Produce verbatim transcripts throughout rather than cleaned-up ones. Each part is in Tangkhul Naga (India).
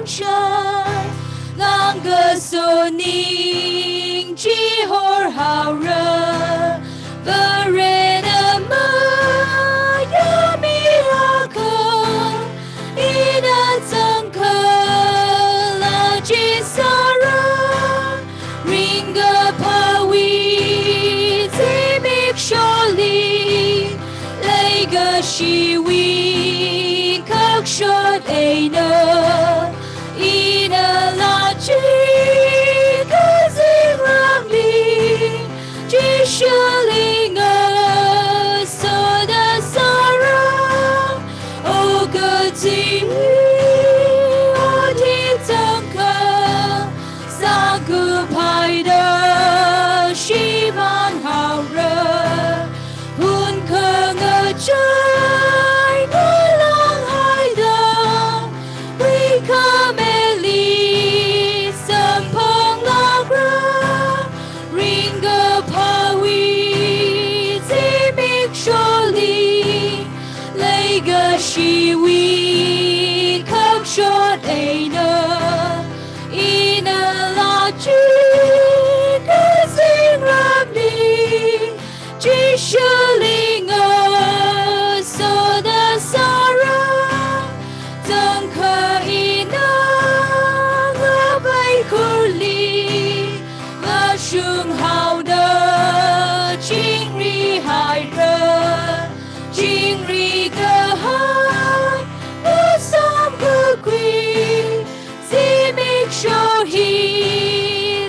shai, langkaso ning chihor haora, Varena mayāmi akha, ina zangkhala chi sāra, ringkaphāwui zimiksholi, leikashiwui khakshot eina, ina lachi kazingramli, chishalinga soda sāra, o kaji, o thitangka, sākuphaida shimān haora, phun khangachai ngalang haida, huikhameli samphang lakra, ringkaphāwui zimiksholi, leikashiwui khakshot eina, ina lachi kazingramli, chishalinga soda sāra, tangkha ina ngavai khurli, mashung haoda chingri haira, chingri kahai, kasam kakui, zimiksho hi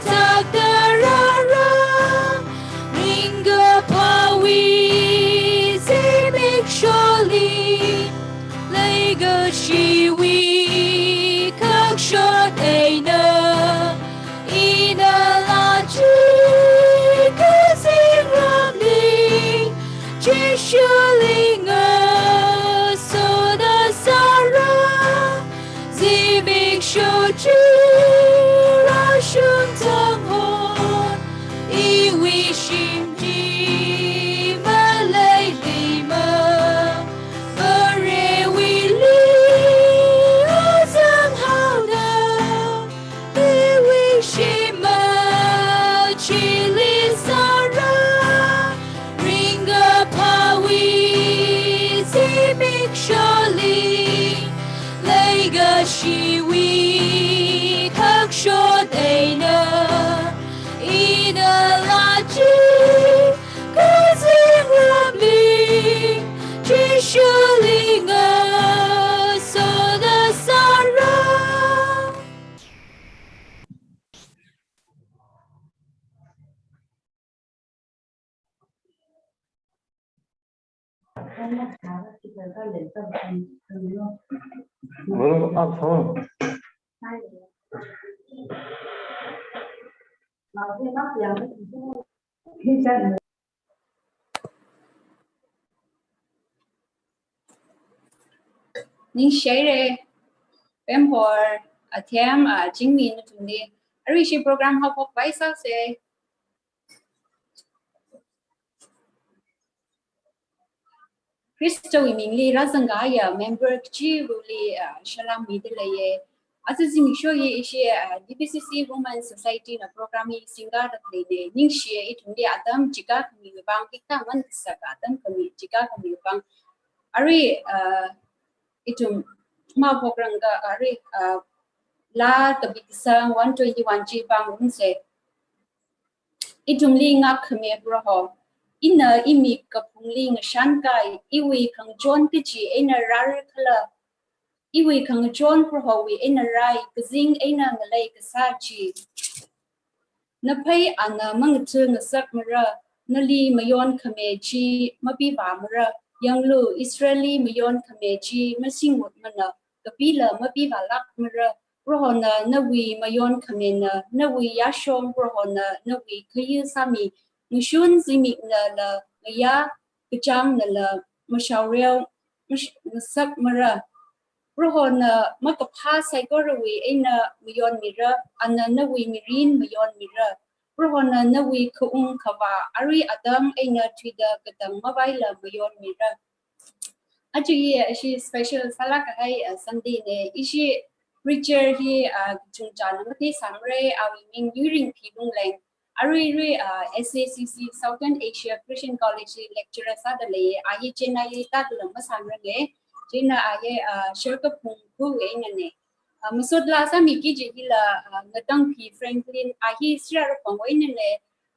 taktarara, ringkaphāwui zimiksholi, leikashiwui khakshot eina, ina lachi kazingramli, chishalinga soda sāra, zimiksho chi rashun tanghon, iwui shim chi maleilima, Varewuili ozang haoda, iwui shim machili sāra, ringkaphāwui zimiksholi, leikashiwui khakshot eina, ina lachi kazingramli, chishalinga soda sāra. Volume up, volume. Ningshihaira, Pemhor, Athem, ah, Jingmi nathumli. Arui ishi program haophok vai sāsa. Khristawui mingli rāzangkahaiya member kachivali, ah, salam mida leiya. Aja zimiksho hi ishi, ah, D B C C Women Society na program hi singda leina, ningshiya ithumli atam chika khami vang, hikathā ngasaka atam khami chika khami vang. Arui, ah, ithum maphokrang ka arui, ah, Laa kapi kasang one twenty-one chi pāngarumsa. Ithumli ngākkhami Proho, ina imik kaphungli ngashankai, iwui khangachon kachi eina rāra khala, iwui khangachon Prohowui eina rai, kazing eina ngalei kasā chi. Naphei ana mangatha ngasakmara, nali mayonkhami chi mapivāmara, yanglu, Israelli mayonkhami chi masingmutmana, kapila mapivālākmara. Prohona nawui mayonkhamina, nawui yāshong Prohona nawui khayu sāmi, ngashun zimiknala ngayā kachāngnala mashaoreo ngash-, ngasakmara. Prohona makaphā saikorawui eina mayonmira, ana nawui mirin mayonmira. Prohona nawui khaung khavā arui atam eina thuida katang mavaila mayonmira. Aja hi, ah, ishi special sālāk kahai, ah, Sunday na, ishi Preacher hi, ah, chungchāna matheisāmara, awui ming Yuiringphi Lungleng. Aruirui, ah, S A C C Southern Asia Christian College li lecturer sāda lei, a hi Chennai li tāda lam masāmara nge, chieina a hi, ah, Sherkaphung Khuwui einana. Ah, masot laa sāmiki kaji hila, ah, Ngatangphi Franklin, a hi Sri Arakhongwui einana,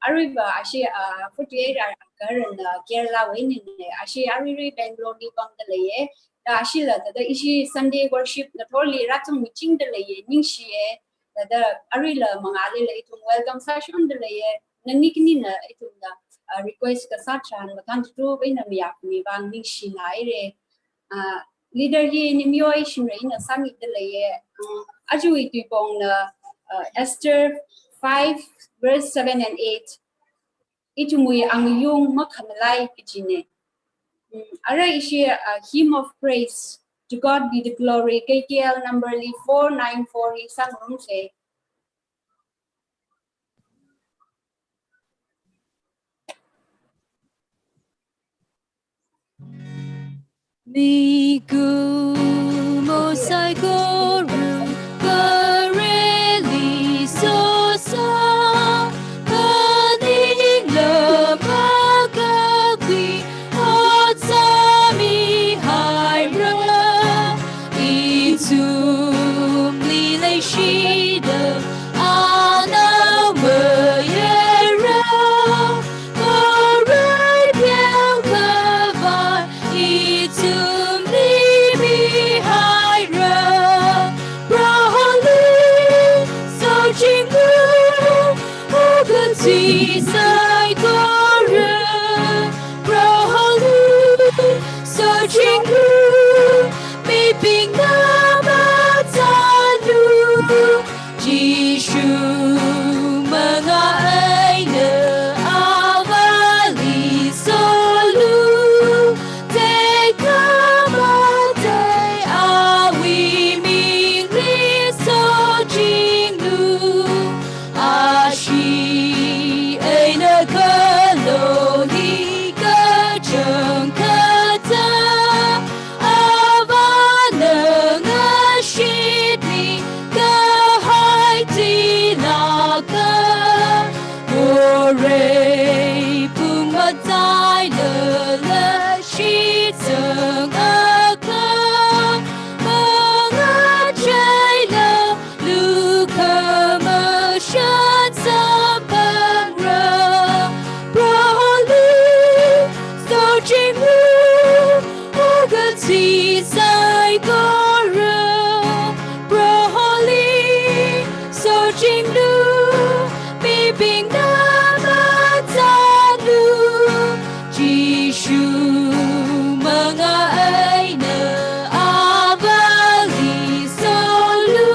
aruiva ashi, ah, forty-eight hour karan, ah, Kerala wui einana, ashi aruirui Bangalore li pamda leiya, da ashila thāda ishi Sunday worship ngathorli rāchungmichingda leiya, ningshiya, thāda aruila mangālila ithum welcome sāshonda leiya, nani khanina ithumna, ah, request kasā tharan mathang tutu eina mayākmi vang ningshina haira. Ah, leader hi Nimyoi Shimray na sāmida leiya. Ah, ajawui tuipongna, ah, Esther five verse seven and eight. Ithumwui angayung makhamalai kajina. Mm, arui ishi, ah, Hymn of Praise, To God Be the Glory, K K L number li four nine four hi sāngarumsa. Mikumo saikora, kareli sosa, kaning lamaka kwi, ot sāmihaira, ithumli leishida, ana mayara, Karai pheokhavai ithumli mihaira, Proholi sochinglu, okathui saikora, Proholi sochinglu, mibingna mathālu, Jishu manga eina Avāli solu, tekhamatei awui mingli sochinglu, ashi eina kalo hi kachangkhatta, Avāna ngashitmi kahai thilakha, morei pung matailala shitsangakha, mangacheila lukhamashan samphangra, Proholi sochinglu, okathui saikora, Proholi sochinglu, mibingna mathālu, Jishu manga eina Avāli solu,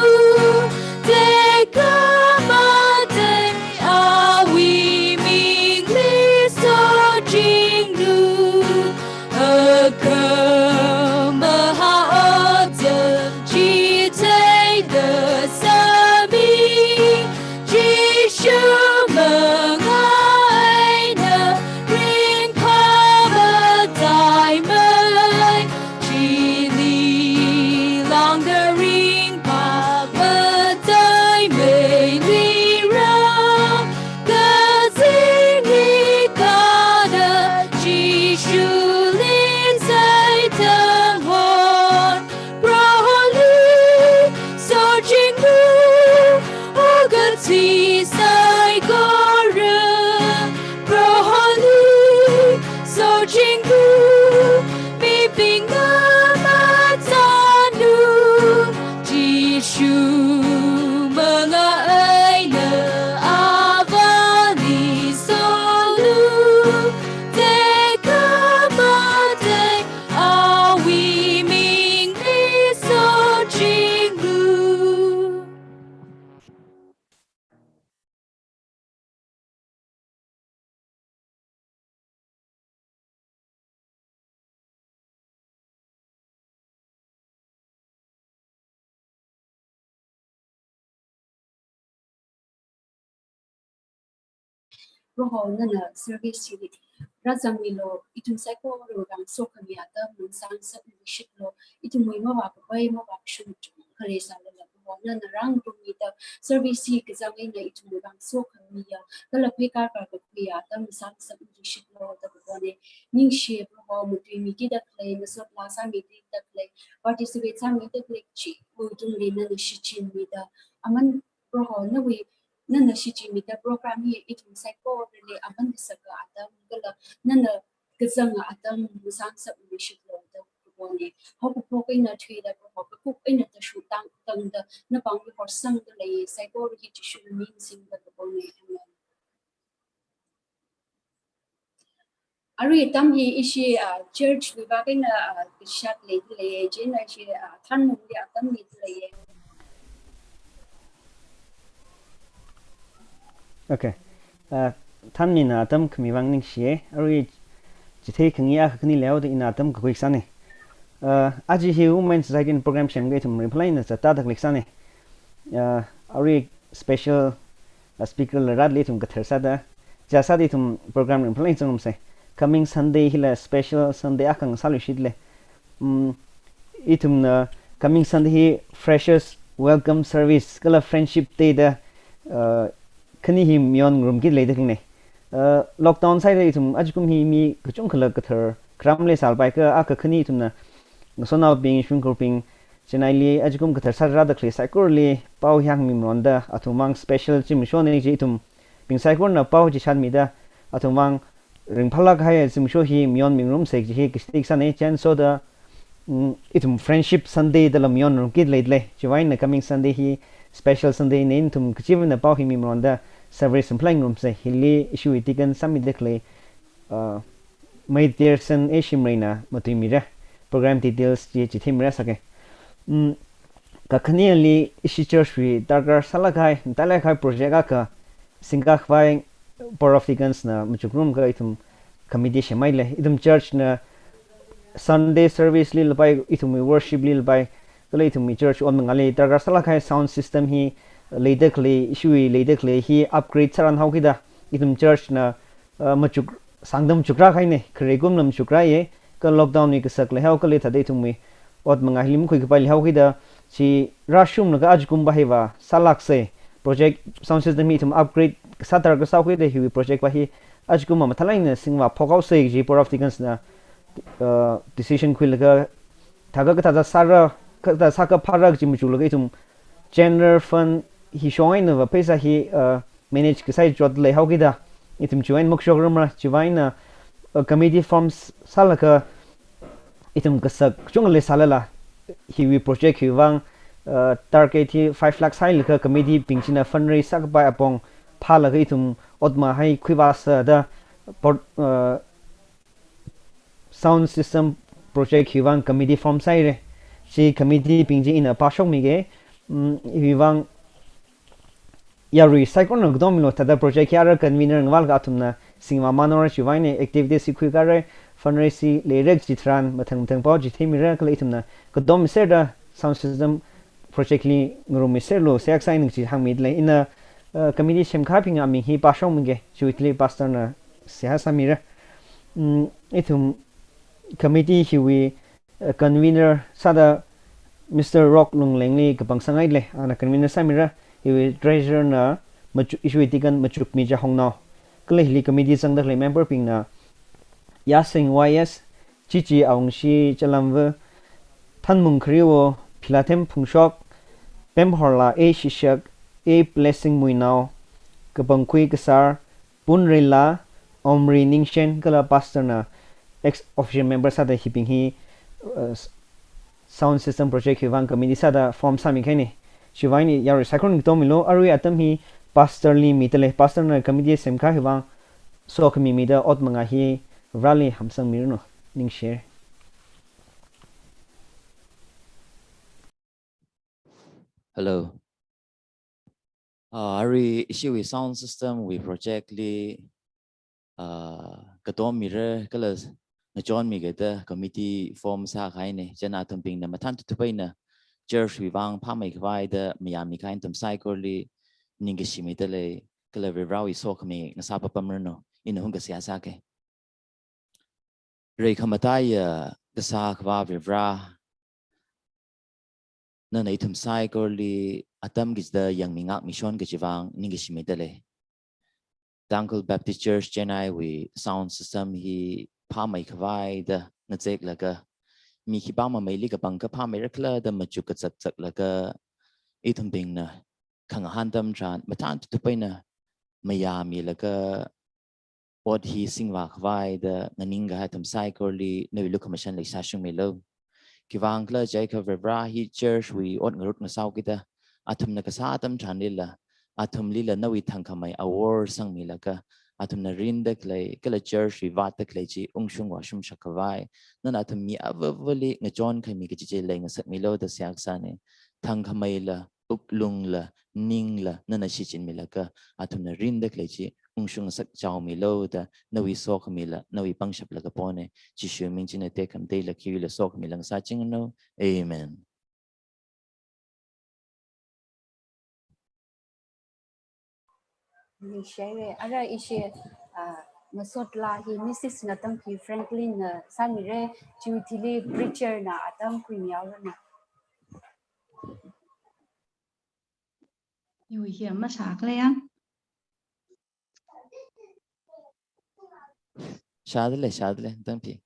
tekhamatei awui mingli sochinglu, akhama haoda chitheida sāmi, Jishu manga eina ringphā mataimei, chili lāngda ringphā mataimei lira, kazingli kada Jishuli saitanghon, Proholi sochinglu, okathui saikora, Proholi sochinglu, mibingna mathālu, Jishu manga eina Avāli solu, tekhamatei awui mingli sochinglu. Proho nana service chili rāzangmilu, ithum saikora vang sokhami atam nana sangsat nishitlu, ithumwui mavākhavai mavākashung chungkha leisālala, Proho, nana rāngarummida service hi kazang eina ithumwui vang sokhamiya, kala pheikar kakhuiya atam sāngasakmishitlu da kapone. Ningshi Proho, matuimikida khalei, nasotlāk sāmikida khalei, participate sāmikida khalei chi, muitungli nana shichinmida, aman Proho, nawui, nana shichinmida program hi ithum saikorali aman kasaka atam kala nana kazanga atam sāngasakmishitlu da kapone. Haokaphok eina thuida Proho, kakuk eina tashut tang tangda napāngli horsangda lei, saikora hi Jishu ming singda kapone. Amen. Arui atam hi ishi, ah, church wui vang eina, ah, kashat leidalei, chieina ishi, ah, Thanmungli atam leidalei. Okay. Ah, Thanmina atam khami vang ningshiye. Arui chithei khangayi akha khani leihaoda ina atam kakhui sāne. Ah, aja hi Women Society program semkahai ithum ringphālāk eina zatda khalei sāne. Ah, arui special, ah, speaker la rāli ithum kathar sāda, chi sāda ithum program ringphālāk eina zangrumsei. Coming Sunday hila special Sunday akha ngasāluishitlu. Mm, ithumna coming Sunday hi Freshers Welcome Service kala Friendship Day da, uh, khani hi mayonngarumkida leida khalei ne. Uh, lockdown sāhaida ithum ajakum hi mi kachungkhala kathar kharam leisālapai kha, akha khani ithumna ngasotnaobing, shimkhurbing, Chennai li ajakum kathar sārāda khalei saikorali pao hi hāngmi maronda, athum vang special zimiksho ne chi ithumbing saikorana pao chi shānmida, athum vang ringphālāk kahai zimiksho hi mayonmingarumsei kaji hi kashit sāne. Chieina soda, mm, ithum Friendship Sunday dala mayonngarumkida leidalei. Chiwui vang eina coming Sunday hi special Sunday ne, ithum kachivana pao hi mi maronda service ringphālāk eina ngarumsei. Hili ishiwui deacon sāmida khalei, uh, Mei Dearson A Shimrayna matuimira. Program details chi chitheimira sāke. Mm, kakhaneli ishi church wui darkar sālāk kahai, matailāk kahai project akha singkakhavai Board of Deacons na machukrumkha ithum committee semhaile. Ithum church na Sunday service li lapai, ithumwui worship li lapai, kala ithumwui church ot mangāli darkar sālāk kahai sound system hi leida khalei, ishiwui leida khalei hi upgrade sāran haokida, ithum church na, uh, machuk, sāngda machukrā kahaine, khare kumla machukrāye, kha lockdown wui kasak leihao kala thāda ithumwui ot mangā hili makhuikapai leihaokida, chi rāshunglaga ajakum va hiva sālāksei. Project sound system hi ithum upgrade sā darkar sāhaokida hiwui project va hi ajakum va mathālāk eina singvā phokhaosei kaji Board of Deacons na, uh, decision khuilaga, thākha kathāda sāra, kathāda sākha phāra kaji machuklaga ithum general fund hi shong eina va pheisā hi, uh, manage kasā hi chot leihaokida, ithum chiwui vang eina makashokrarmara. Chiwui vang eina, uh, committee form s-, sālaga ithum kasak kachungkha leisālala, hiwui project hiwui vang, uh, target hi five lakh sāhailaga committee bing china fundraise sākapai apong phālaga ithum ot mangā hi khuivāsāda, por-, uh, sound system project hiwui vang committee form sāhaire. Chi committee bing chi ina pāshokmige. Mm, hiwui vang yarui saikorana katommilu, thāda project hi ara convener ngavālaga athumna singvā manora. Chiwui vang eina activities hi khuikāre, fundraise hi leire kaji tharan mathang mathang pao chitheimira, kala ithumna katommiserda sound system project li ngarummiserlu, seihā kasā eina chi hāngmidalei. Ina, uh, committee semkahābing aming hi pāshokmige, chiwuili pastor na seihā sāmira. Mm, ithum committee hiwui, uh, convener sāda Mister Rock Lunglengli kapangsanghaile, ana convener sāmira. Hiwui treasurer na machu-, ishiwui deacon Machukmi Jakhongnao. Kala hili committee zangda khalei member bingna Yasing Y S, Chichi Awungshi Chalamva, Thanmung Khariwo, Philathem Phungshok, Pemhorla A Shishak, A Blessing Muinao, Kapangkhui Kasar, Punreila, Omri Ningshen, kala pastor na ex officio member sāda hibing hi, uh, s-, sound system project hiwui vang committee sāda form sāmikahaine. Chiwui vang eina yarui saikorana katommilu, arui atam hi pastor li midalei, pastor na committee semkahai hiwui vang sokhami mida ot mangā hi Vareli hamsangmiranu. Ningshi. Hello. Ah, arui ishiwui sound system wui project li, ah, katommira kala ngachonmikida committee form sākahaine. Chieina athumbingna mathān tutup eina church wui vang phāmeikhavai da mayāmikahai nathum saikorali ningkashi midalei, kala Varivarawui sokhami ngasāpapamranu. Ina hung kaseihā sāke. Reikhamataiya kasā Akhava Varivara, Nana ithum saikorali atam kachida yangmi ngākmi shon kachivang ningkashi mida lei. Tangkhul Baptist Church Chennai wui sound system hi phāmei khavaida ngazeklaga, mi khipā mameili kapangkha phāmei rakla da machuk kazakzaklaga, ithumbingna khangahān atam tharan mathān tutup eina mayāmilaga, ot hi singvā khavaida nganingkahai athum saikorali nawui lukhamashan leisāshungmilu. Khiwuivang khala jiakha Varivara hi church wui ot ngarut ngasao kida athumna kasā atam tharanlila, athumlila nawui thangkhamei awor sangmilaga, athumna rinda khalei kala church wui vātda khalei chi ungshung vāshungshap khavai, nana athum mi avāvali ngachonkhami kachichi leingasakmilu da seihā kasāna. Thangkhameila, wuklungla, ningla nana shichinmilaga, athumna rinda khalei chi ungshung ngasakchaomilu da nawui sokhamila, nawui pangshapla kapona. Jishu ming china tekhamatei, lakhila sokhamila ngasāchingranu. Amen. Ningshihaira, ara ishi, ah, masot laa hi Missus Ngatampi Franklin na sāmira, chiwui thili preacher na atam khuimihaoranu. Iwui hi mashākhala ya? Shādalei, shādalei, Ngatampi.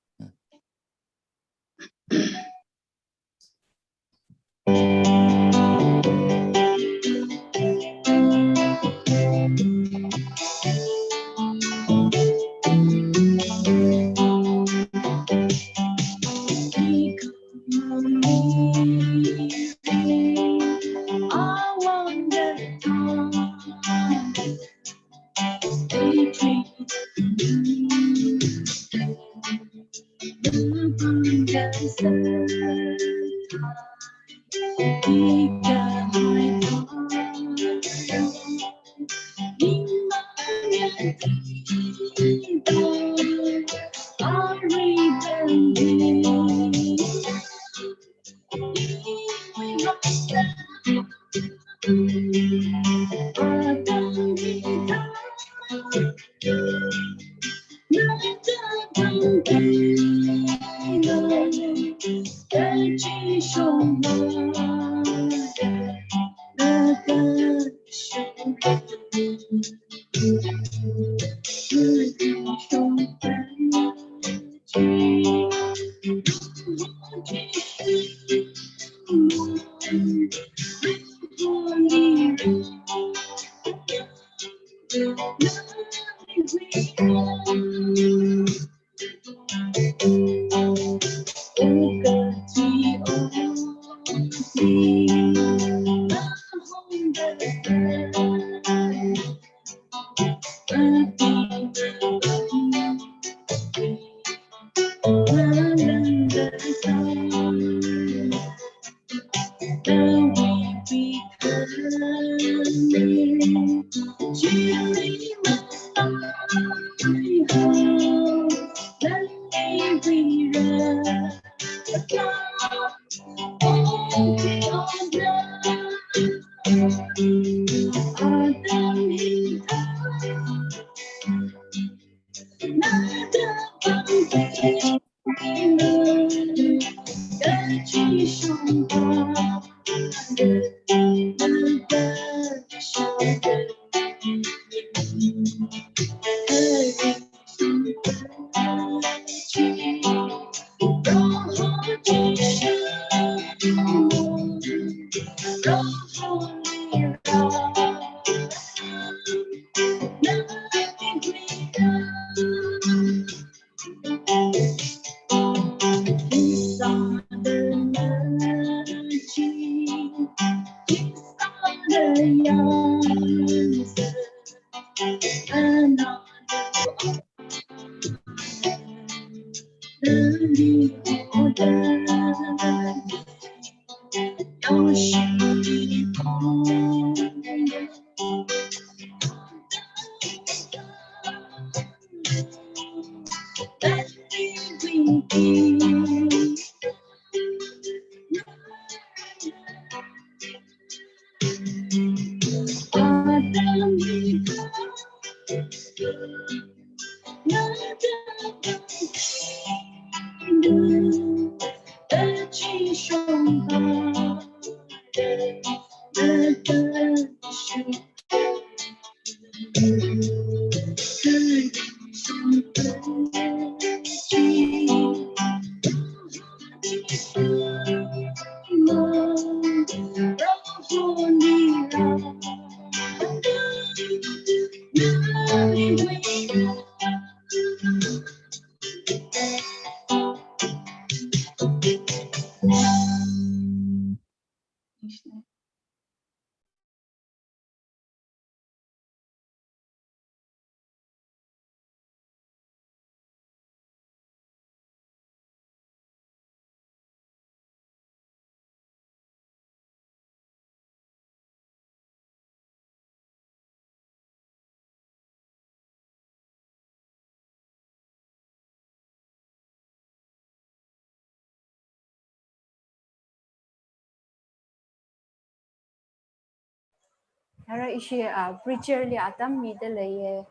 Ara ishi, ah, preacher li atam mida leiye.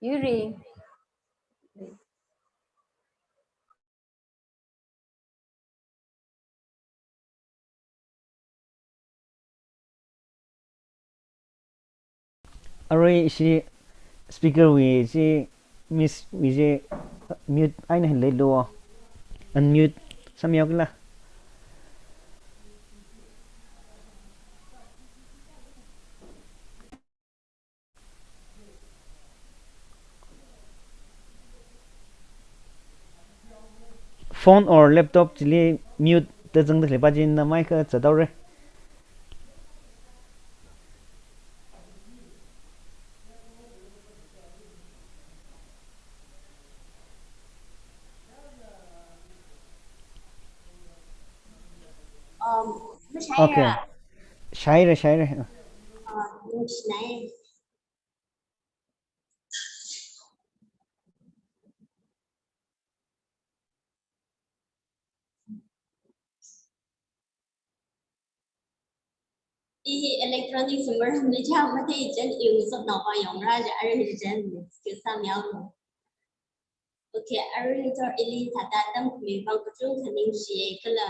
Yuri. Arui ishi speaker wui chi, Miss wui chi mute eina hin leilu. Unmute sāmihaokila. Phone or laptop chili mute da zangda leipa china mic kazat haora. Um, Okay. Shaira, shaira. Uh, I electronics maramli chāng mathei chān, i ngasotnaopa yongra ja, arui chān, excuse sāmihaolu. Okay, arui thor ili thāda tamkhami vang kachungkha ningshiye, kala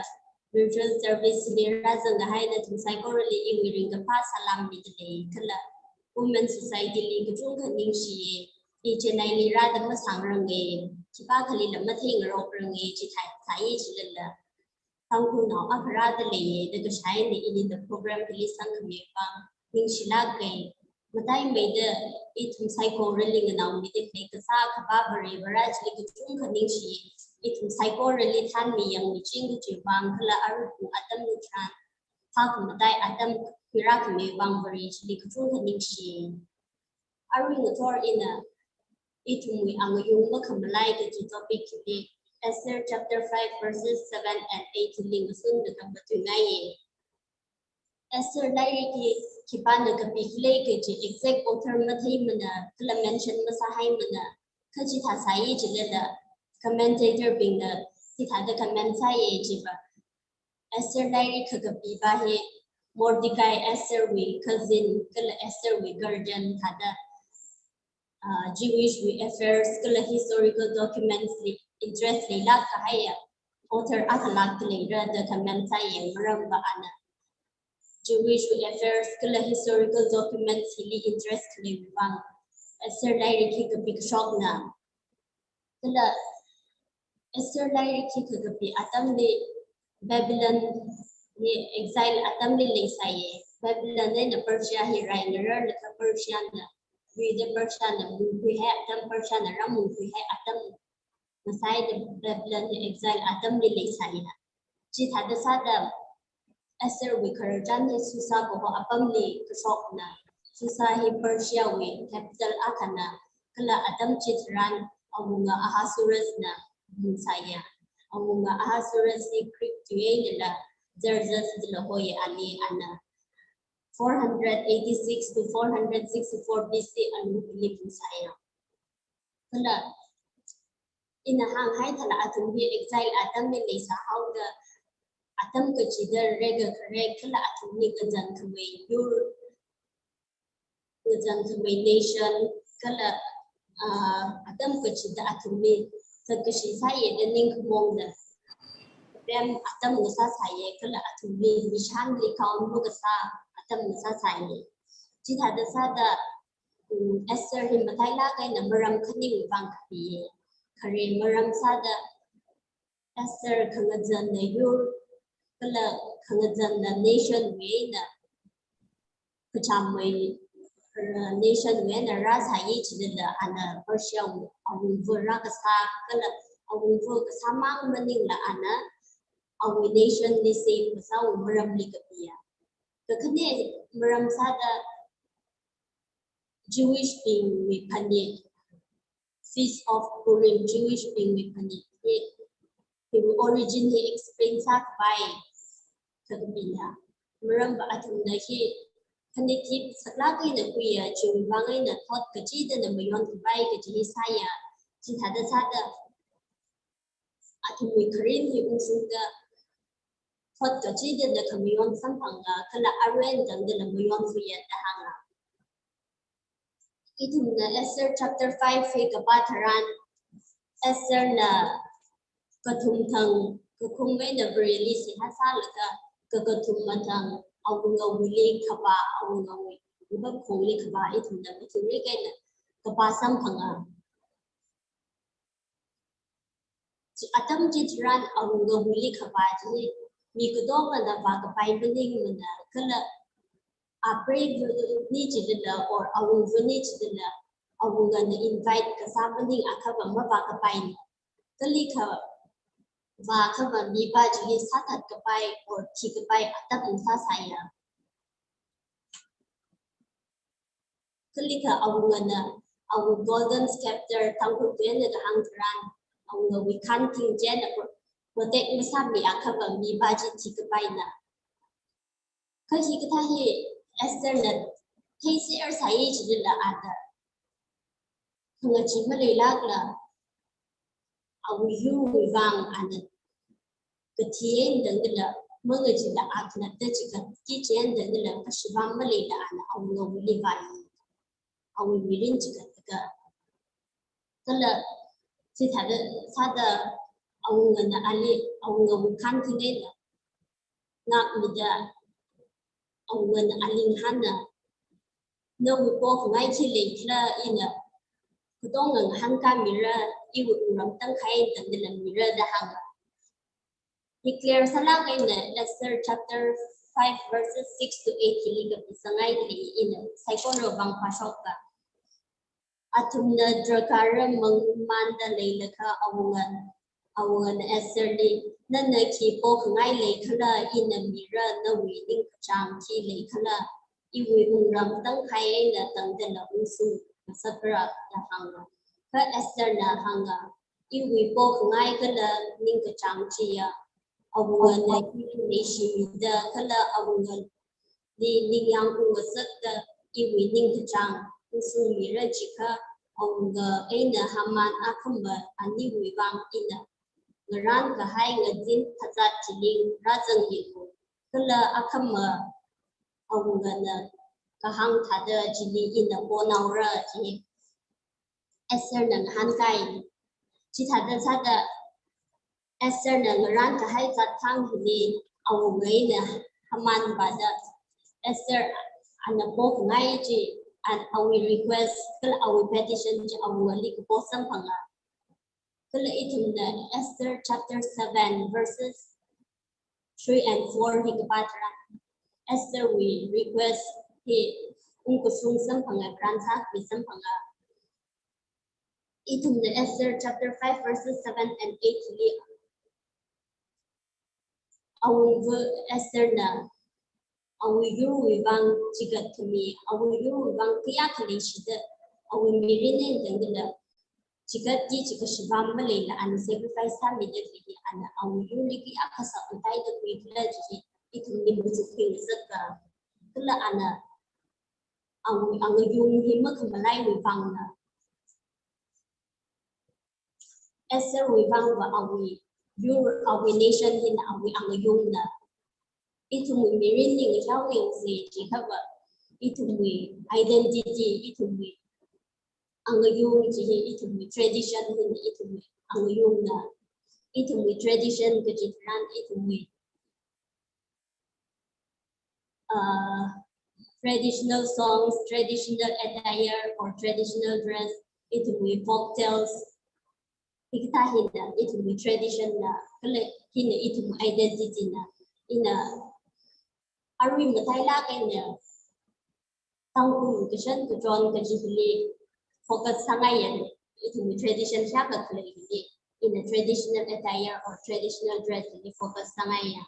mutual service li rāzangkahai nathum saikorali iwui ringkaphā salam mida lei, kala Women Society li kachungkha ningshiye, i Chennai li rāda masāngranga, khipākhalila matheingarokrange, chithāi sāi chilala. Tangkhulnao akha rāda leiye, da kashai eina ili da program hili sangkhami vang ningshilāka. Mataimeida ithum saikorali nganaomida khalei kasā Akhava Vare Vara chili kachungkha ningshi, ithum saikorali thanmi yangmiching kaji vang kala aruiwui atam tharan, phākhamatai atam khuirākhami vang Vare chili kachungkha ningshi. Arui ngathor ina ithumwui angayung makhamalai kaji topic hili Esther chapter five verses seven and eight hili ngasunda khangatui ngaiye. Esther lairik hi khipāna kapi khalei kaji exact author matheimana, kala mention masāhaimana, kha chithā sāi chilala commentator bingna chithāda comment sāye jiva, Esther lairik kakapiva hi Mordecai Esther wui cousin, kala Esther wui guardian thāda, ah, Jewish wui affairs kala historical documents li interest leilāk kahaiya author akhalāk leira da comment sāye, maramva ana Jewish wui affairs kala historical documents hili interest khaleiwui vang Esther lairik hi kapi kashokna. Kala Esther lairik hi kakapi atamli Babylon li exile atamli leisāye. Babylon eina Persia hi rai ngararlaga Persia na, Medo Persia na mungkhuihai atam, Persia na rāmungkhuihai atam, ngasāida Babylon hi exile atamli leisāya. Chithāda sāda Esther wui khararchan hi Susa kaho apamli kashokna. Susa hi Persia wui capital akhana, kala atam chitharan awunga Ahasuerus na mungsāya. Awunga Ahasuerus hi Greek tui eina la Xerxes dila hoiya, ali ana four hundred eighty-six to four hundred sixty-four B C alungli mungsāya. Kala ina hānghai thāla athum hi exile atamli leisāhaoda atam kachida rega khare kala athumli ngazan khamei yur, ngazan khamei nation, kala, ah, atam kachida athumli zatkashi sāye da ningkhamongda, pem atam ngasāsāye, kala athumli mishanli count makasā atam ngasāsāye. Chithāda sāda, um, Esther hi matailāk eina maram khaniwui vang kapiye. Khare maram sāda Esther khangazanna yur, kala khangazanna nation wui eina kachamwui, uh, nation wui eina rāsāya chilala ana Persia wui awungva rākasā kala awungva kasāmang maningla ana awui nation li same kasāwui maramli kapiya. Kakhane maram sāda Jewish bingwui phanit, Feast of Purim, Jewish bingwui phanit hi, hi origin hi explain sākapai kakapina. Maramva athumna hi phanit hi saklāk eina khuiya, chiwui vang eina thot kachidana mayonkapai kaji hi sāya. Chithāda sāda athumwui kharing hi ungshungda thot kachidala khamayon samphanga, kala arui eina tangdala mayonkhuiya da hānga. Ithumna Esther chapter five hi kapā tharan, Esther na kathum thang kakhum eina Vareli seihā sālaga, kakathum mathang awungawuili khavā, awungawui, wui khongli khavā ithumna mathingrik eina kapā samphanga. Chi atam chitharan awungawuili khavā chi mi katongana vākapai maningmana, kala apreivani chilala or awungvani chilala awungana invite kasā maning akhava mavākapaina. Kali kha vākhava mipā chi hi sāthatkapai or thikapai atam sāsāya. Kali kha awungana awui golden scepter Tangkhul tui eina kahāng tharan, awungawui khanting china pro-, protect masāmi akhava mipā chi thikapaina. Kha hikathā hi Esther na theiser sāya chilala ana khangachee maleilākla awui yurwui vang ana kathi eina tangdala mangacheela akhanatta chikatki chi eina tangdala kashivam maleila ana awungawuili vāya. Awui mirin chikatlaga. Kala chithāda sāda awungana ali, awungawui khanting eina ngākmida awungana ali ngahāna, nawui pokhangai khi leikhala ina katonga ngahānkāmira, iwui wungram tangkhai eina tangdala mira da hānga. Hi clear sālāk eina Esther chapter five verses six to eight hili kapisāngai thili ina saikora vang pāshokka. Athumna drakhāra mang-, mangmanda leilakha awunga, awungana Esther li, nana khi pokhangai leikhala ina mira, nawui ningkachāng khi leikhala iwui wungram tangkhai eina tangdala ungshung ngasakra da hānga. Kha Esther na hānga, iwui pokhangai kala ningkachāng chiya awungana hi leishimida kala awunga li ningyāng ungngasakta iwui ningkachāng ungshungmira, chikha awunga eina Haman akhama aniwui vang ina ngarānkahai ngazin phazat chili rāzangmilu, kala akhama awungana kahāng thāda chili ina ponaora chi Esther na ngahānkai. Chithāda sāda Esther na ngarānkahai zat thang hili awunga eina Haman vāda Esther ana pokhangai chi, an awui request kala awui petition chi awungali kapo samphanga. Kala ithumna Esther chapter seven verses three and four hi kapā tharan Esther wui request hi ungkashung samphanga, grant sākhui samphanga. Ithumna Esther chapter five verses seven and eight li awungva Esther na awui yurwui vang chikat khami, awui yurwui vang kayākha leishida, awui mirin eina tangdala chikatki chi kashivam maleila ana sacrifice sāmida khalei hi ana awui yurli kayākha sakmataida khuikhala chi hi ithumli machukngasaka. Kala ana awui angayung hi makhamalaiwui vangna, Esther wui vangva awui yur, awui nation hina awui angayungna. Ithumwui mirinli ngayao yangsa chiakhava ithumwui identity, ithumwui angayung chi hi ithumwui tradition hina ithumwui angayungna. Ithumwui tradition kaji tharan ithumwui uh, traditional songs, traditional attire, or traditional dress, ithumwui folk tales. Hikathā hina ithumwui tradition na, kala hina ithumwui identity na, ina arui matailāk eina Tangkhul kashan kachon kaji hili focus sāngaiya, ithumwui tradition shaka khalei hili, ina traditional attire or traditional dress hili focus sāngaiya.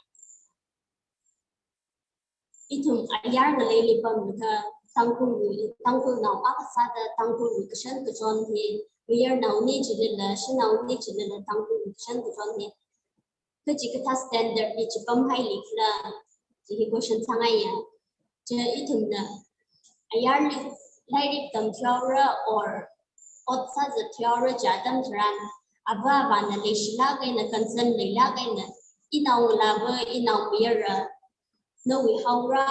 Ithum ayar ngaleili pamda Tangkhulwui, Tangkhulnao akha sāda Tangkhulwui kashan kachon hi, mayarnaoni chilila, shanaoni chilila Tangkhulwui kashan kachon hi kachi kathā standard li chipamhaili khala, chi hi question sāngaiya. Chi ithumna ayarli lairik tamthuihaora or ot sāzathuihaora chi atam tharan, ava avāna leishilāk eina concern leilāk eina, inaongalāva, inaomayara, nawui haora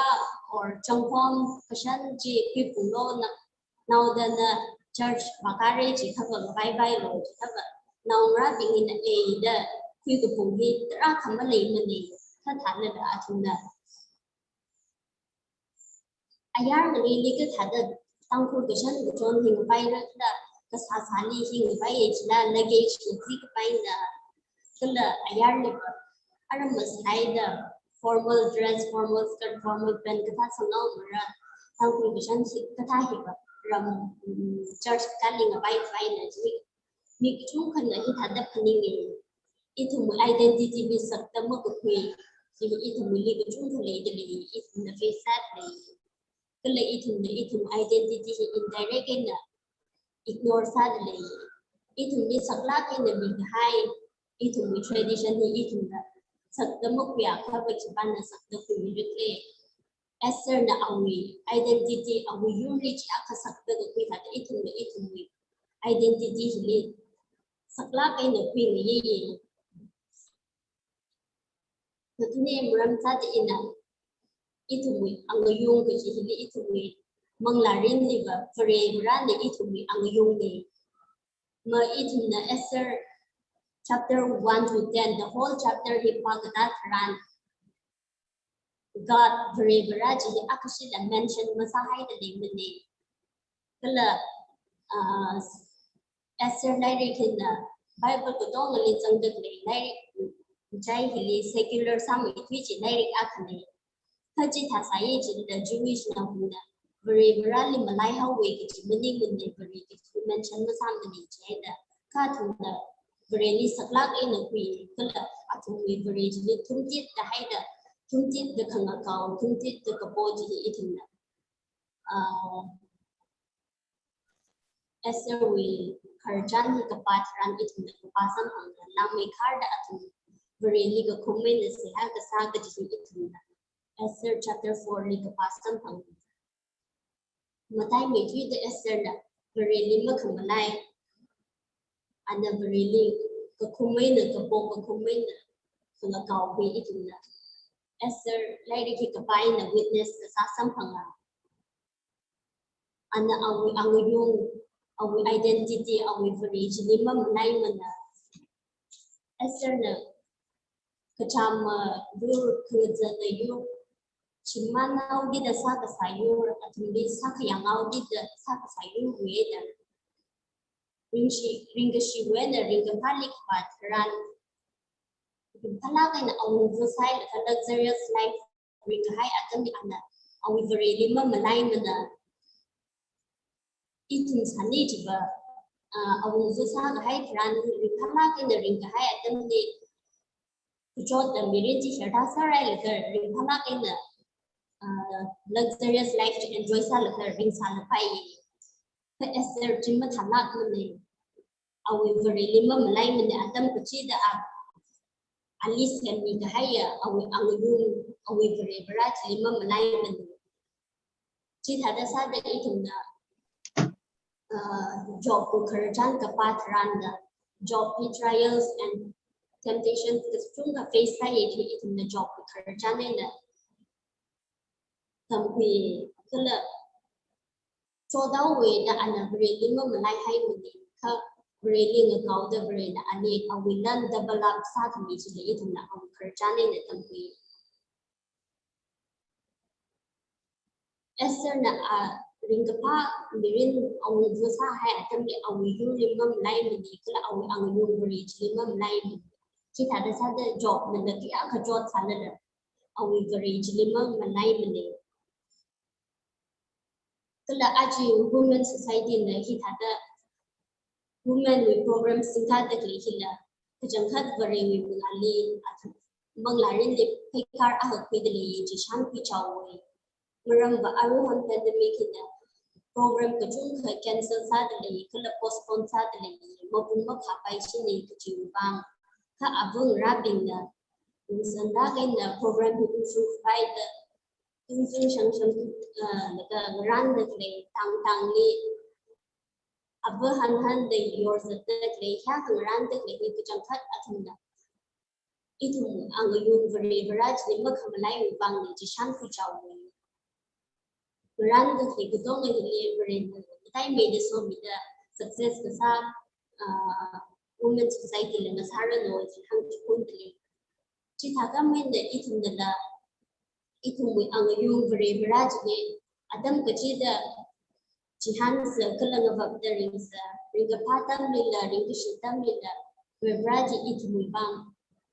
or changkhom kashan chi khuiphunglo na, naodana church vākare chi thava ngavaipailo chi thava, naongarābing hina eida khuikaphung hi tarākha maleimana, kha thālala athumna ayar ngaleili kathāda Tangkhul kashan kachon hi ngavaira khala, kasā sāli hi ngavaiya chila luggage na zikapaina, kala ayarliva aramas haida formal dress, formal skirt, formal pant kathā sanghaomara, Tangkhul kashan hi kathā hiva ram, mm, church kali ngavai vaina chi mi kachungkhana hithāda phaninga. Ithumwui identity hi sakda makakhui, chi ithumwuili kachungkha leidalei, ithumna face sādalei. Kala ithumna ithum identity hi indirect eina ignore sādalei. Ithumli saklāk eina mikahai ithumwui tradition hi ithumna sakda makhuiakha va khipāna sakda khuimirikle. Estherna awui identity, awui yurli chiakha sakda kakhui thāda ithumna ithumwui identity hili saklāk eina khuingaiya. Kathāne maram sāda ina ithumwui angayung kaji hili ithumwui manglārinliva Vare Varena ithumwui angayungna. Ma ithumna Esther chapter one to ten, the whole chapter hi pākatā tharan, God, Vare Vara chi hi akhashila mention masāhaida leimana. Kala, ah, Esther lairik hina Bible katongali zangda khalei lairik, chai hili secular sāmeithui chi lairik akhana. Kha chithā sāya chila Jewish naobingna Vare Varali malaihaowa kaji maningmana, Vare kaji mention masāmana chieina. Kha athumna Vareli saklāk eina khui, kala athumwui Vare chili thumtitda haida, thumtitda khangakao, thumtitda kapo chi hi ithumna, ah, Estherwui khararchan hi kapā tharan ithumna kapā samphanga, langmeikharda athum Vareli kakhummeina seihā kasā kaji hi ithumna Esther chapter four li kapā samphanga. Mataimeithuida Estherna Vareli makhamalai, ana Vareli kakhummeina, kapo kakhummeina khangakao hi ithumna Esther lairik hi kapā eina witness kasā samphanga. Ana awui angayung, awui identity, awui Vare chili mamalaimana. Estherna kachāma yur, khangazana yur, shimānnaobingda sākasā yur, athumli sākhayāngaobingda sākasā yurwui eina ringshi, ringkashiwui eina ringkaphāli kapā tharan, ringphālāk eina awungva sāhailaga luxurious life ringkahai atamli ana awui Vareli mamalaimana. Ithum sāni chiva, ah, awungva sākahai tharan ringphālāk eina ringkahai atamli kachotda mirin chi sherdasārhailaga ringphālāk eina, ah, luxurious life chi enjoy sālaga ringsālapai. Kha Esther chi mathālākmana. Awui Vareli mamalaimana, atam kachida a, ali semmi kahaiya awui angayung, awui Vare Vara chili mamalaimana. Chithāda sāda ithumna, ah, Jobwui khararchan kapā tharan da, Jobli trials and temptations kachungkha face sāya chi ithumna Jobwui khararchan eina tamkhui kala chothaowa da ana Vareli mamalaihaimana, kha Vareli ngakaoda Varena ali awui lan double up sākhami chili ithumna awui khararchan eina tamkhui. Estherna a ringkaphā mirin awungva sāhai atamli awui yurli mamalaimana, kala awui angayung Vare chili mamalaimana. Chithāda sāda Jobna kayākha chotsālala awui Vare chili mamalaimana. Kala aja Women Society na hithāda women wui program singda khalei hila kachangkhat Varewui mangāli athum manglārinli pheikar akha khuida lei chi shānkhui chaowa. Maramva aruihon pandemic hina program kachungkha cancel sāda lei, kala postpone sāda lei, mapung makhapai shini kajiwui vang. Kha ava ngarābingna, ungsan da kaina program hi ungshung khuida, ungshung shangshang, ah, laga ngarānda khalei tangtangli, ava hanhanda yorzatda khalei, hiyākha ngarānda khalei hi kachangkhat athumna ithum angayung Vare Vare chili makhamalaiwui vangna chi shānkhui chaowa. Ngarānda khalei katonga hili Varena mataimeida somida success kasā, ah, Women Society la ngasāranu chi hāngchiphunda lei. Chithākha maina ithumnala, ithumwui angayung Vare Vare chili atam kachida chihānsa kala ngavapda ringsa, ringkaphā atamlila, ringkashi atamlila, Vare Vare chi ithumwui vang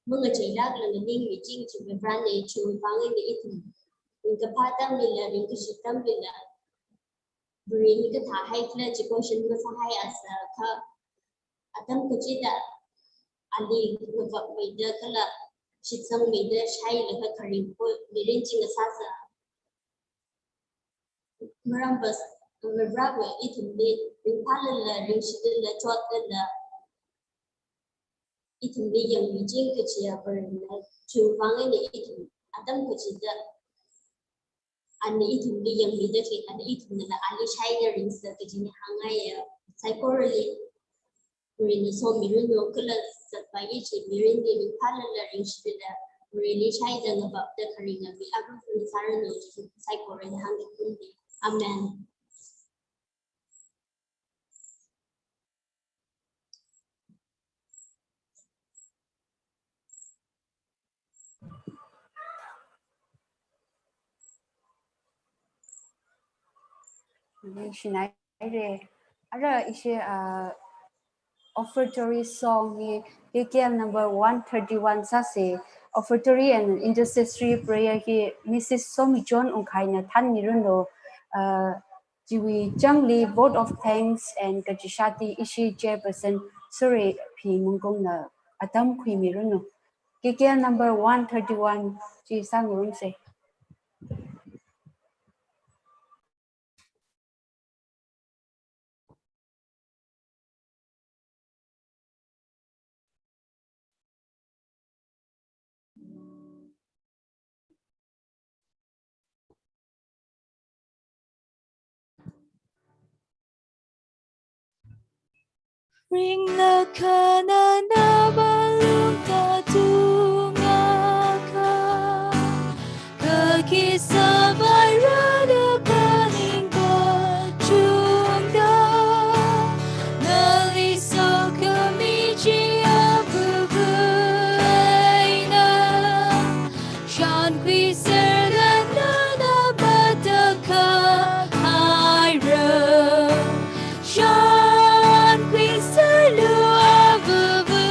mangacheilākla nganingmiching chi Vare Varena chiwui vang eina ithum ringkaphā atamlila, ringkashi atamlila, Vare hi kathāhai khala chi question masāhaiasa kha, atam kachida ali ngavapmeida kala shitsangmeida shailaga kharing po mirin chi ngasāsa. Maramva Vare Vareva ithumli ringphālala, ringshilala, chotlala, ithumli yangmiching kajiya Varena chiwui vang eina ithum atam kachida ana ithumli yangmida khalei, ana ithumnala ali shaida ringsa kajina hāngngaiya. Saikorali Varena somiranu kala zatvāki kaji mirinli ringphālala, ringshilala, Vareli shaida ngavapda kharinga mi aruihon sāranu chi saikorali hāngchiphunda lei. Amen. Ningshinaire. Ara ishi, ah, offertory song hi K K L number one thirty-one sāsa. Offertory and intercessory prayer hi Missus Somi John Ungkhaina thānmiranu. Ah, chiwui changli vote of thanks and kachishati ishi chairperson Sure P Mungkungna atam khuimiranu. K K L number one thirty-one chi sāngarumsa. Ringlaga nana malungda tungakha, kaki sāvai rada phaningkachungda, nali sokhami chi apupu eina, shānkhuiserda nana matakhak haira. Shānkhuiserlu avavu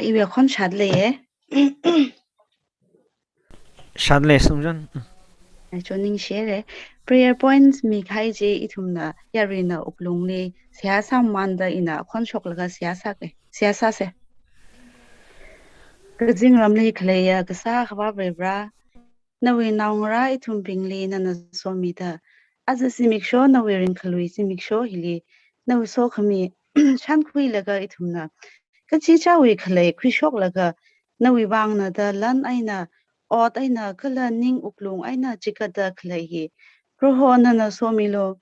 Iwui khon shat leiye. Shat lei Sumchon. Ai, chon ningshire. Prayer points mikahai chi ithumna yaruina wuklungli seihā sāmamānda ina khon shoklaga seihā sāke. Seihā sāse. Kazingramli khaleiya kasā Akhava Varivara, nawui naongarā ithumbingli nana somida, aja zimiksho nawui ringkhalui zimiksho hili, nawui sokhami shankhuilaga ithumna kachichāwui khalei khuishoklaga, nawui vangna da lan eina, ot eina kala ning wuklung eina chigatda khalei hi, Proho nana somilu.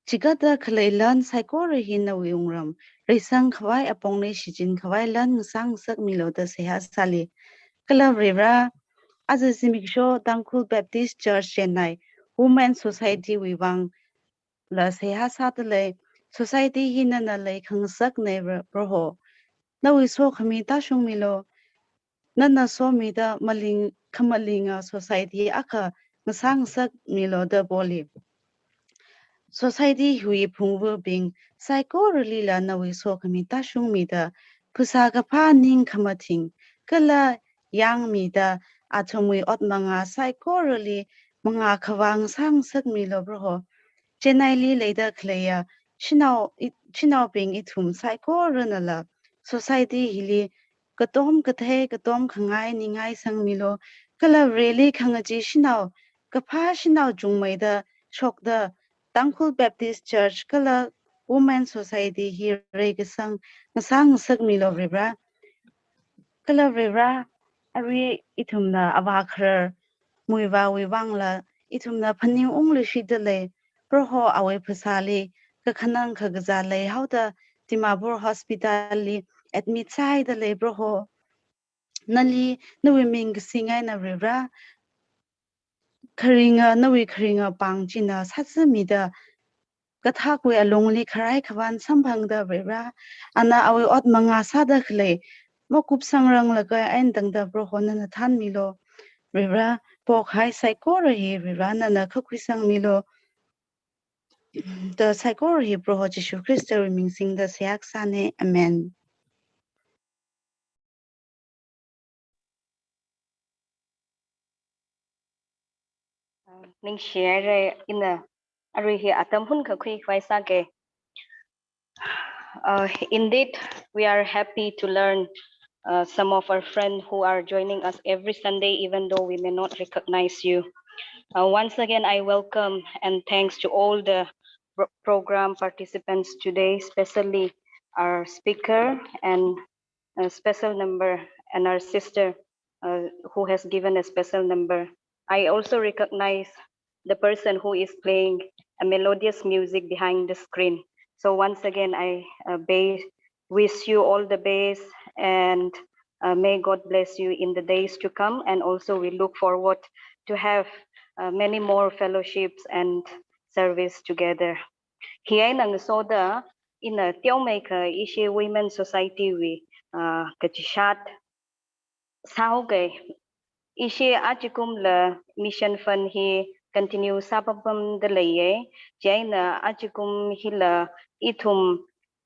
Chigatda khalei lan saikora hi nawui wungram reisang khavai apongli shichin khavai lan ngasāngasakmilu da seihā sāli. Kala Varivara, aja zimiksho Tangkhul Baptist Church Chennai Women Society wui vangla seihā sāda lei. Society hi nana lei khangasaknei Proho. Nawui sokhami tāshungmilu. Nana somida maling khamalinga society akha ngasāngasakmilu da poli. Society hiwui phungvabing saikoralila nawui sokhami tāshungmida, phasā kaphā ning khamathing kala yangmida, athumwui ot mangā saikorali mangā khavā ngasāngasakmilu Proho. Chennaili leida khaleiya shanao i-, shanaobing ithum saikoranala society hili katom kathei, katom khangai ningai sangmilu. Kala Vareli khangachee shanao, kaphā shanao chungmeida shokda Tangkhul Baptist Church kala Women Society hi reikasang ngasāngasakmilu Varivara. Kala Varivara, arui ithumna avā kharar Muivahwui vangla ithumna phaningungluishida lei. Proho, awui phasāli kakhanang kakazā leihaoda Dimapur Hospital li admit sāhaida lei Proho. Nali nawui ming kasing eina Varivara, kharinga, nawui kharinga pāng china sāzamida, kathakwui alungli kharai khavān samphangda Varivara, ana awui ot mangā sāda khalei makupsangranglaga eina tangda Proho nana thanmilu. Varivara, pokhai saikora hi Varivara nana kakhuisangmilu. Da saikora hi Proho Jishu Khristawui ming singda seihā kasāne. Amen. Ningshire, ina arui hi atam hun kakhui khavai sāke. Uh, indeed, we are happy to learn, uh, some of our friends who are joining us every Sunday, even though we may not recognize you. Uh, once again, I welcome and thanks to all the pro-, program participants today, especially our speaker and a special number, and our sister, uh, who has given a special number. I also recognize the person who is playing a melodious music behind the screen. So once again, I, uh, ba-, wish you all the best, and, uh, may God bless you in the days to come. And also, we look forward to have, uh, many more fellowships and service together. Hi eina ngasoda, ina teomeikha ishi Women Society wui, uh, kachishat sāhaoke. Ishi achikumla mission fund hi continue sāpampamda leiye. Chieina achikum hila ithum,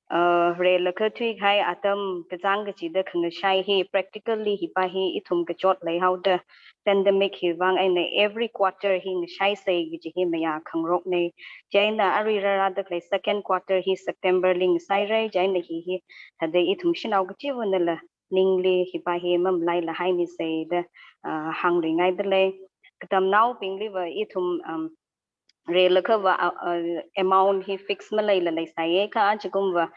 uh, reilakha thuikahai atam kachāng kachida khangashai hi, practically hipa hi ithum kachot leihaoda, pandemic hi vang eina every quarter hi ngashaisei kaji hi mayā khangarokne. Chieina arui rārāda khalei second quarter hi September li ngasairai. Chieina hi hi thāda ithum shanao kachiva̱nala ningli hipa hi mamalaila haimisa da, ah, hāngluingaida lei. Katamnaobingliva ithum, um, reilakhava, ah, ah, amount hi fix maleila leisāya kha, achikumva,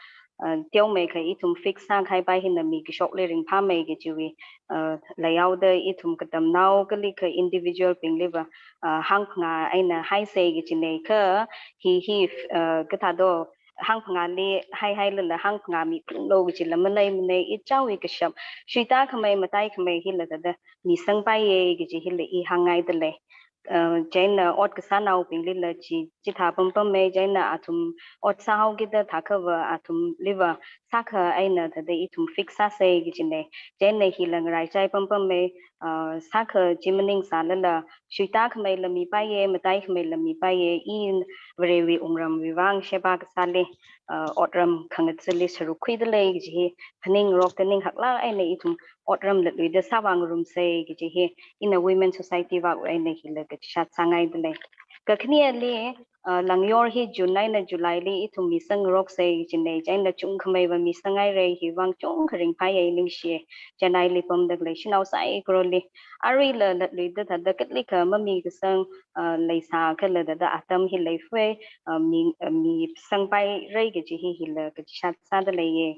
ah, teomeikha ithum fix sākahaipa hina mi kashokli ringphāmei kajiwui, ah, leihaoda ithum katamnao kalikha individual bingliva, ah, hangphangā eina haisei kajine kha, hi hi, ah, kathādo, hangphangāli haihailala hangphangā mi phunglo kajila maleimane, ichaowui kashap shuita khamei matai khamei hila thāda misangpaiye kaji hila i hāngngaida lei. Uh, chieina ot kasānaobinglila chi, chithā pampamme, chieina athum ot sāhaokida thākhava athumliva sākha eina thāda ithum fix sāsei kajine. Chieina hila ngaraichai pampamme, uh, sākha chi maningsālala, shuita khameila mipaiya, matai khameila mipaiya, i Varewui wungramwui vang sheba kasāli, uh, otram khangatsali sāruk khuidalei kaji hi, phaningrokda ning haklāk eina ithum otram latluida sāvāngarumsa kaji hi, ina Women Society vak eina hila kachishat sāngaidalei. Kakhaneli, uh, Langyor hi June eina July li ithum misangroksa kajina, chieina chungkhameiva misanghaira, hivang chungkha ringphāya, ningshi. Chennai li pamda khalei shanao saikorali. Aruila latluida thāda katlikha mamikasang, uh, leisā kala thāda atam hi leifei, uh, mi, uh, misangpaira kaji hi hila kachishat sādaleiya.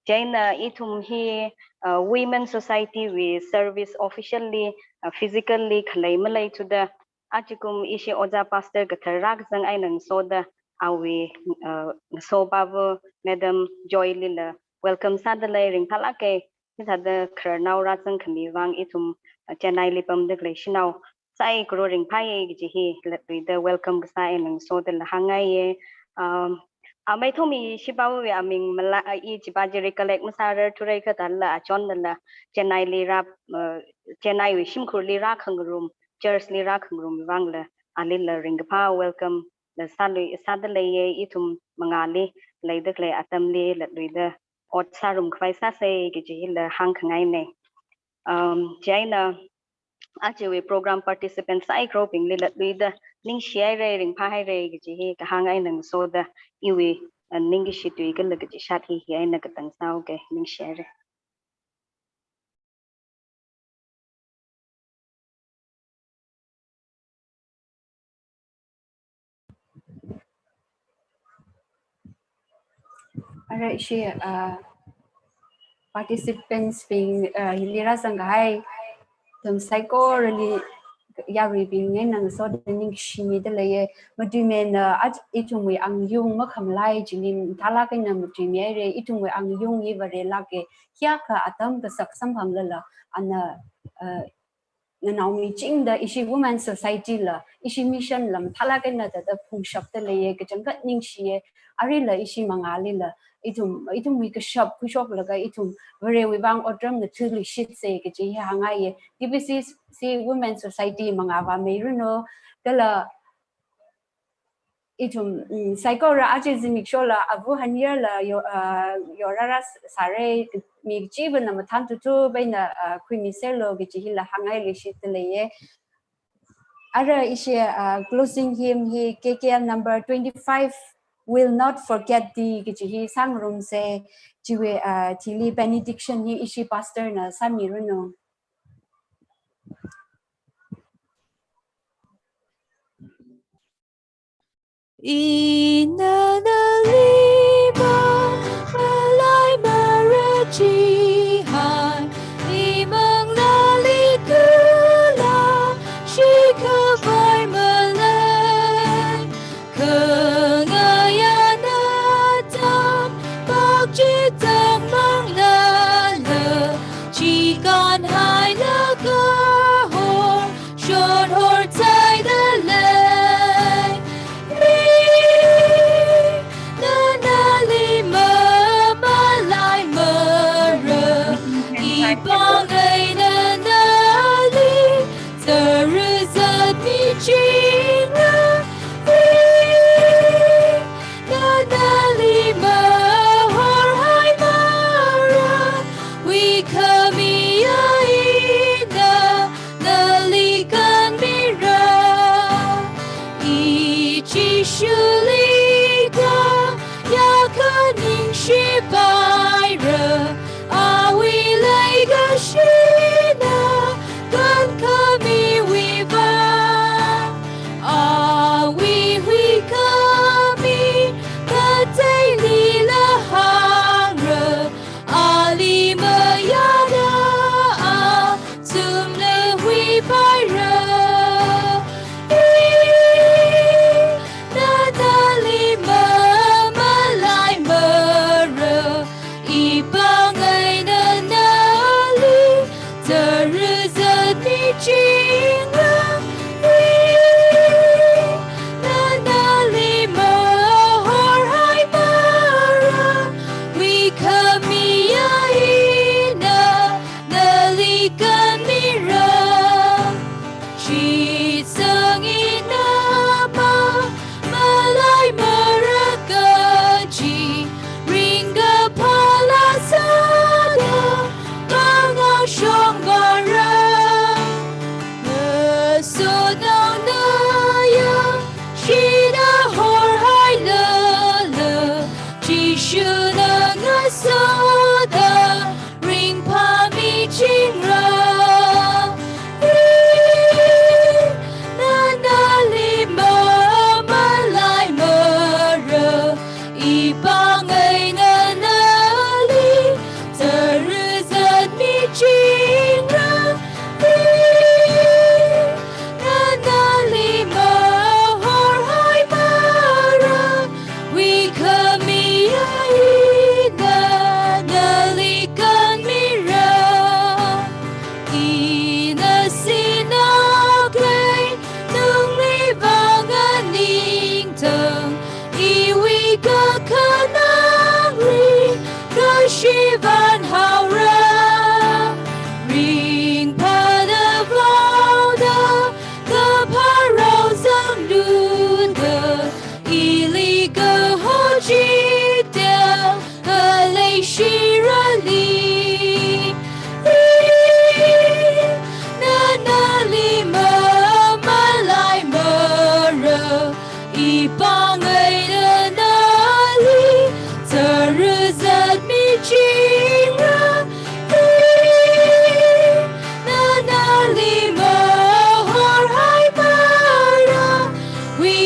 Chieina ithum hi, uh, Women Society wui service officially, uh, physically khalei maleithuda, ajakum ishi Ojā Pastor kathar rākazang eina ngasoda awui, uh, ngaso pāva Madam Joy lila welcome sādalei, ringphālāka. Hithāda khararnao rāzangkhami vang ithum, uh, Chennai li pamda khalei shanao saikora ringphāya kaji hi latluida welcome kasā eina ngasodala hāngngaiya. Um, amei Thongmi Shipawui aming mala, uh, i chiva chi recollect masārarthura, kha thālala achonnala Chennai li rā, uh, Chennai wui shimkhurli rākhangarum, church li rākhangarum vangla, alila ringkaphā welcome la sālui, sādaleiya, ithum mangāli leida khalei atamli latluida ot sārum khavai sāsa kaji hila hāngkhangaina. Um, chieina ajawui program participant saikorbingli latluida ningshihaira, ringphāhaira kaji hi kahāng eina ngasoda iwui, uh, ningkashi tui kala kachishat hi hi eina katang sāhaoka, ningshihaira. Ara ishi, uh, participants bing, uh, hili rāzangkahai ithum saikorali yaruibing eina ngasoda ningshimida leiya. Matuimana, uh, aj-, ithumwui angayung makhamalai chili mathālāk eina matuimihaira, ithumwui angayung hi Varelāka, hiyākha atam kasak samphanglala, ana, uh, nanaomichingda ishi Women Society la, ishi mission la mathālāk eina thāda phungshapda leiya, kachangkhat ningshiya. Aruila ishi mangālila, ithum, ithumwui kashap khuishoklaga ithum Varewui vang otram ngathāluishitsa kaji hi hāngngaiya. T B C C Women Society mangāva meiranu, kala ithum, mm, saikora aja zimikshola Avu Hanyarla yo, uh, yorara s-, sāra, mi kachivana mathān tutu baina, uh, khuimiserlu kaji hila hāngngailuishitda leiya. Ara ishi, uh, closing hymn hi K K L number twenty-five, Will Not Forget Thee kaji hi sāngarumsa, chiwui, uh, thili benediction hi ishi pastor na sāmiranu. Ina nali malai marachihai, imang nali kala shikhavai malai, khangayāna tam pakchitang manglala, chikānhailaga hor shon horthaidalei.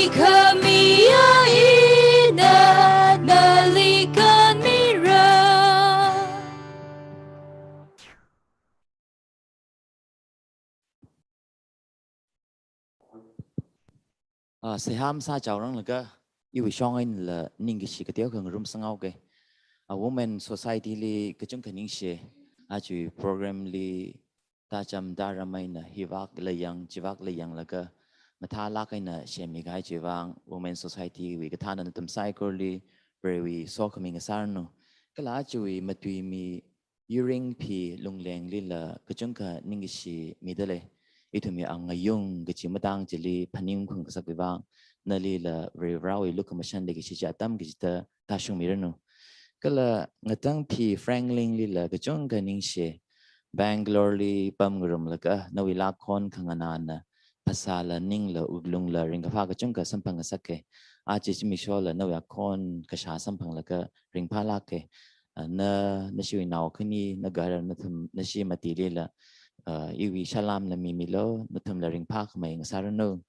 Khamiya ina nali kanmira. Ah, seihā masāchaoranglaga, iwui shong einala ningkashi kateokha ngarumsanghaoke. Ah, Women Society li kachungkha ningshi, aja program li tācham tāram eina hivākla yang, chivākla yanglaga, mathālāk eina shemmikahai chiwui vang, Women Society wui kathānna nathum saikorali Varewui sokhami ngasāranu. Kala ajawui matuimi Yuringphi Lunglenglila kachungkha ningkashi midalei. Ithumwui angayung kachi matang chili phaningungkhangasakwui vang, nalila Varivarāwui lukhamashan leikashi chi atam kachida tāshungmiranu. Kala Ngatangphi Franklin lila kachungkha ningshi, Bangalore li pamngarumlaga nawui lākhon khanganāna phasāla ningla wuklungla ringkaphā kachungkha samphangngasake. Aja zimikshola nawui akhon kashā samphanglaga ringphālāke. Ah, na, nashiwui nao khani, nagahara nathum, nashi matilila, ah, iwui salām la mimilo, nathumla ringphākhamei ngasāranu.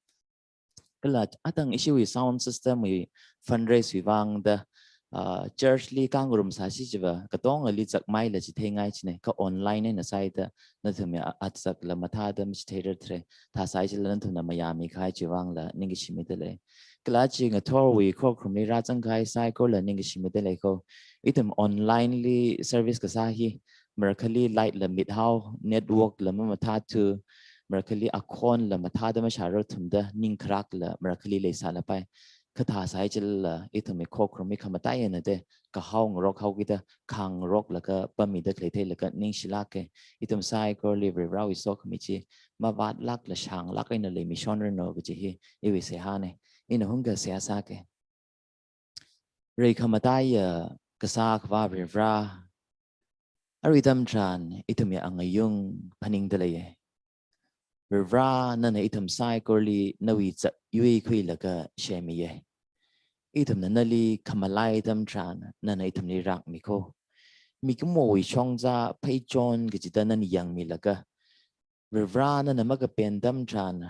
Kala atang ishiwui sound system wui fundraise wui vangda, ah, church li kangarumsāsi chiva, katongali zakmeila chitheingai chine, kha online eina sāida, nathumwui a-, atsakla mathāda machitheirarthre, thāsai chila nathumna mayāmikahai chiwui vangla ningkashi midalei. Kala chi ngathorwui khokharumli rāzangkahai saikorala ningkashi midalei ko. Ithum online li service kasā hi, marakhali light la mithao, network la mamathāthu, marakhali akhonla mathāda mashārar thumda, ning kharakla marakhali leisālapai. Kha thāsai chila, ithumwui khokharumwui khamataiya eina de, kahao ngarokhaokida, khangaroklaga pammida khalei theilaga ningshilāke. Ithum saikorali Varivarāwui sokhami chi mavātlākla shānglāk eina leimishonranu kaji hi iwui seihāne. Ina hungkha seihā sāke. Reikhamataiya kasā Akhava Varivarā, arui atam tharan ithumwui angayung phaningdaleiye. Varivarā, nana ithum saikorali nawui zat yuikhuilaga shemmiye. Ithumna nali khamalai atam tharan nana ithumli rākmi ko. Mikumowui shongza pheichon kachida nana yangmilaga, Varivarā, nana makapen atam tharan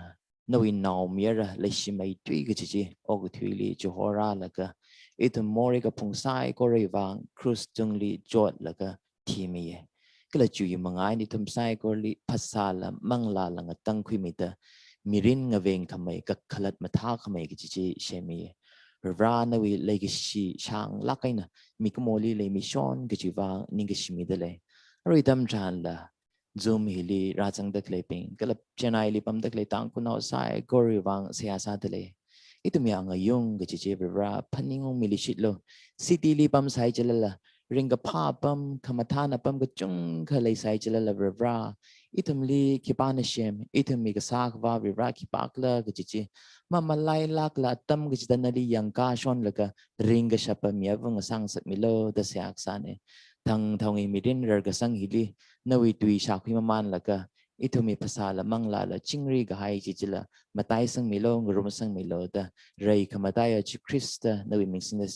nawui naomayara leishimeithui kaji chi okathuili chihorālaga, ithum morei kaphung saikorawui vang krus tungli chotlaga thimiye. Kala chiwui manga eina ithum saikorali phasāla manglāla ngatangkhuimida, mirin ngavengkhamei, kakhalat mathākhamei kaji chi shemmiye. Varivarā, nawui leikashi shānglāk eina mikumoli leimishon kajiwui vang ningkashi midalei. Arui atam tharanla, Zoom hili rāzangda khaleibing, kala Chennai li pamda khalei Tangkhulnao saikorawui vang seihā sādalei. Ithumwui angayung kaji chi Varivarā phaningungmilishitlu. City li pamsai chilala, ringkaphā apam, khamathān apam kachungkha leisai chilala Varivarā, ithumli khipāna shem, ithumwui kasā Akhava Varivarā khipākhala kaji chi mamalailākla atam kachida nali yangkashonlaga ringkashapa mi ava ngasāngasakmilu da seihā kasāne. Thangthangwui mirin rarkasang hili nawui tui shākhui mamanlaga, ithumwui phasāla manglāla chingri kahai chi chila mataisangmilu, ngarumsangmilu da, reikhamataiya Jishu Khrista nawui ming singda